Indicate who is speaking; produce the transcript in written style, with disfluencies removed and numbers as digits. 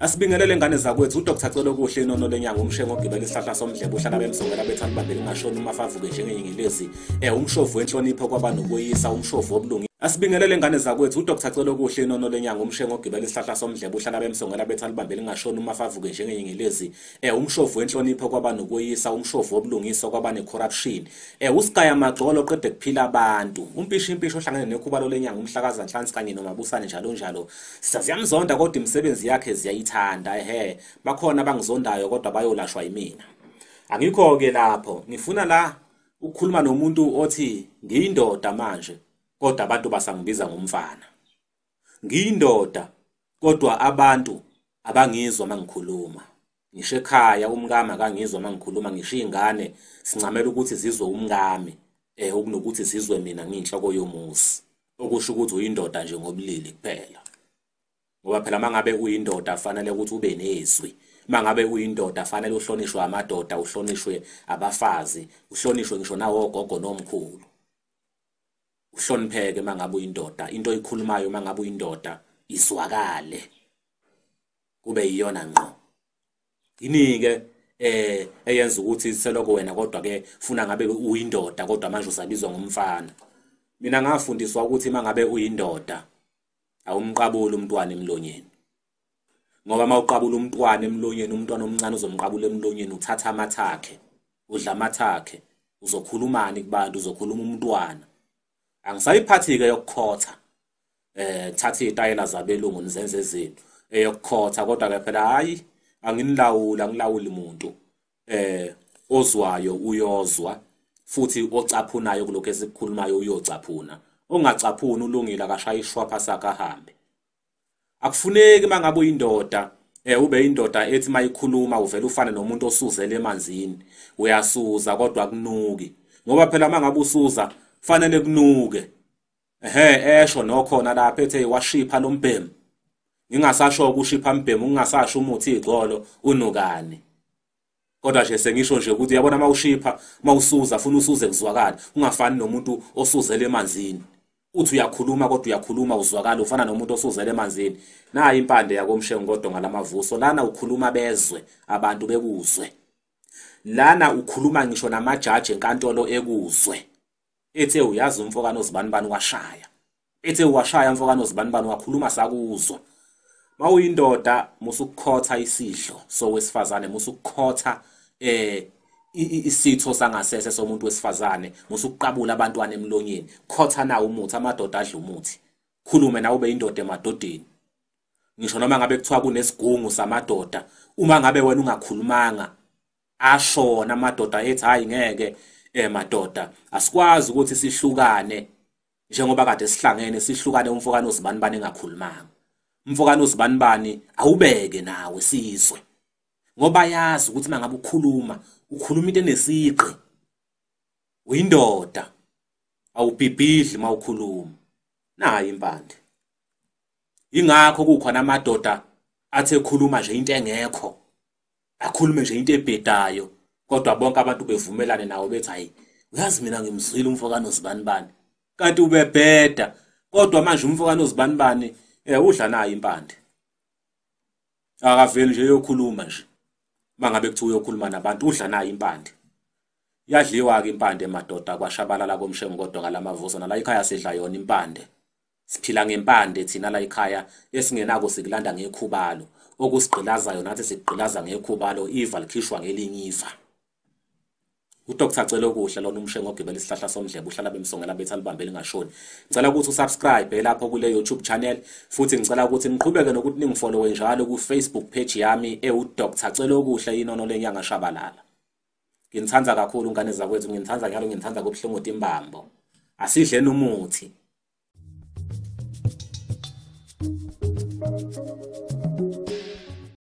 Speaker 1: Asibingelele ngane zakwethu uDr Celokuhle inono lenyanga umshengo ogibela isihlahla somdlebe uhlala bemsongela bethanda bambele ingashoni umafavuke njengenyingelezi umshovu wenhlonipho kwabanokoyisa umshovu wobulungi. Asibingelele ngane zakwethu uDr Celokuhle inono lenyanga umshengo ogibela isihlahla somdlebe uhlala bemsongela bethanda bambele ingashoni umafavuke njengenyingelezi umshovu wenhlonipho kwabanokoyisa umshovu wobulungiswa kwabane corruption usigaya magxolo qede kuphila abantu umpisho impisho ohlangene nekhubalo lenyanga umhlakaza nhlansi kanye nomabusane njalo njalo. Siyamzonda kodwa imisebenzi yakhe ziyayithanda ehe bakhona abangizondayo kodwa bayolashwa yimina. Angikho ke lapho ngifuna la ukukhuluma nomuntu othi ngiyindoda manje kodwa abantu basangibiza ngomfana. Ngiyindoda kodwa abantu abangizwa mangikhuluma. Ngisho ekhaya umkami akangizwa mangikhuluma, ngisho ingane sincamela ukuthi zizwe umkami okunokuthi zizwe mina ngiyinhloko yomuzi. Okusho ukuthi uyindoda nje ngobulili kuphela. Ngoba phela mangabe uyindoda fanele ukuthi ube nezwi. Mangabe uyindoda fanele uhlonishwe amadoda, uhlonishwe abafazi, uhlonishwe ngisho nawogogo nomkhulu. Uhlonipheke mangabe uyindoda, into oyikhulumayo mangabe uyindoda izwakale. Kube iyona ngqo. Yini-ke eyenza ukuthi seloko wena kodwa ke funa ngabe uyindoda kodwa manje usabizwa ngomfana. Mina ngafundiswa ukuthi mangabe uyindoda awumqabuli umntwana emlonyeni. Ngoba mawuqabula umntwana emlonyeni, umntwana omncane uzomqabula emlonyeni, uthatha amathakhe, udla amathakhe, uzokhulumani kubantu, uzokhuluma umntwana. Angisayiphathi-ke yokukhotha, thatha iy'tayela zabelungu nizenze ezenu eyokukhotha, kodwa ke phela hhayi anginilawuli, angilawuli muntu. Ozwayo uyozwa, futhi ocaphunayo kulokhu esikukhulumayo uyocaphuna. Ongacaphuni ulungile akashaye ishwapha sakhe ahambe. Akufuneki mangabe uyindoda ube indoda ethi mayikhuluma uvela ufane nomuntu osuzele emanzini. Uyasuza kodwa akunuki. Ngoba phela mangabe usuza fanele kunuke. Ehhe esho nokhona lapha ethe washipha lo mbhemu. Ngingasasho ukushipha mbhemu, ngingasasho umuthi igxolo unukani. Kodwa nje sengisho nje ukuthi uyabona mawushipha, mawusuza funa usuze kuzwakala, ungafani nomuntu osuzele emanzini. Uthi uyakhuluma kodwa uyakhuluma uzwakala ufana nomuntu osuzele emanzini. Nayi impande yakomshengo kodwa ngalamavuso lana ukhuluma bezwe abantu bekuzwe. Lana ukhuluma ngisho namajaji enkantolo ekuzwe. Ethe uyazi umfokano ozibanibani washaya. Ethe washaya umfokano ozibanibani wakhuluma sakuzwa. Mawuyindoda musukukhotha isidlo sowesifazane, musukukhotha isitho sangasese somuntu wesifazane, musukuqabula abantwana emlonyeni. Khotha nawo umuthi, amadoda adla umuthi. Khulume nawe ube indoda emadodeni. Ngisho noma ngabe kuthiwa kunesigungu samadoda, uma ngabe wena ungakhulumanga ashona amadoda ethi hayi ngeke madoda asikwazi ukuthi sihlukane njengoba kade sihlangene, sihlukane umfokano ozibanibani engakhulumanga. Umfokano ozibanibani awubeke nawe sizwe. Ngoba yazi ukuthi mangabe ukhuluma, ukhuluma into enesiqi. Uyindoda, awubhibhidli mawukhuluma. Nayi impande. Ingakho kukhona amadoda athe ekhuluma nje into engekho, akhulume nje into ebhedayo, kodwa bonke abantu bevumelane nawo bethi hayi uyazi mina ngimzwile umfokano ozibanibani, kanti ubebheda. Kodwa manje umfokano ozibanibani udla nayo impande. Akaveli nje uyokhuluma nje. Mangabe kuthiwa uyokhuluma nabantu udla nayo impande. Yadliwa ke impande madoda kwashabalala komshengo kodwa ngalamavuso nala ekhaya sidla yona impande. Siphila ngempande thina la ekhaya, esingenako sikulanda ngekhubalo. Okusigqilazayo nathi sigqilaza ngekhubalo, iva likhishwa ngelinye iva. UDr Celokuhle lona umshengo ogibela isihlahla somdlebe uhlala bemsongela bethi alibambe lingashoni. Ngicela ukuthi usubscribe lapho kule YouTube channel, futhi ngicela ukuthi niqhubeke nokuthi ningifollowe njalo ku Facebook page yami ewu Dr Celokuhle inono lenyanga shabalala. Nginithanda kakhulu ngane zakwethu, nginithanda njalo, nginithanda kubuhlungu timbambo. Asidleni umuthi.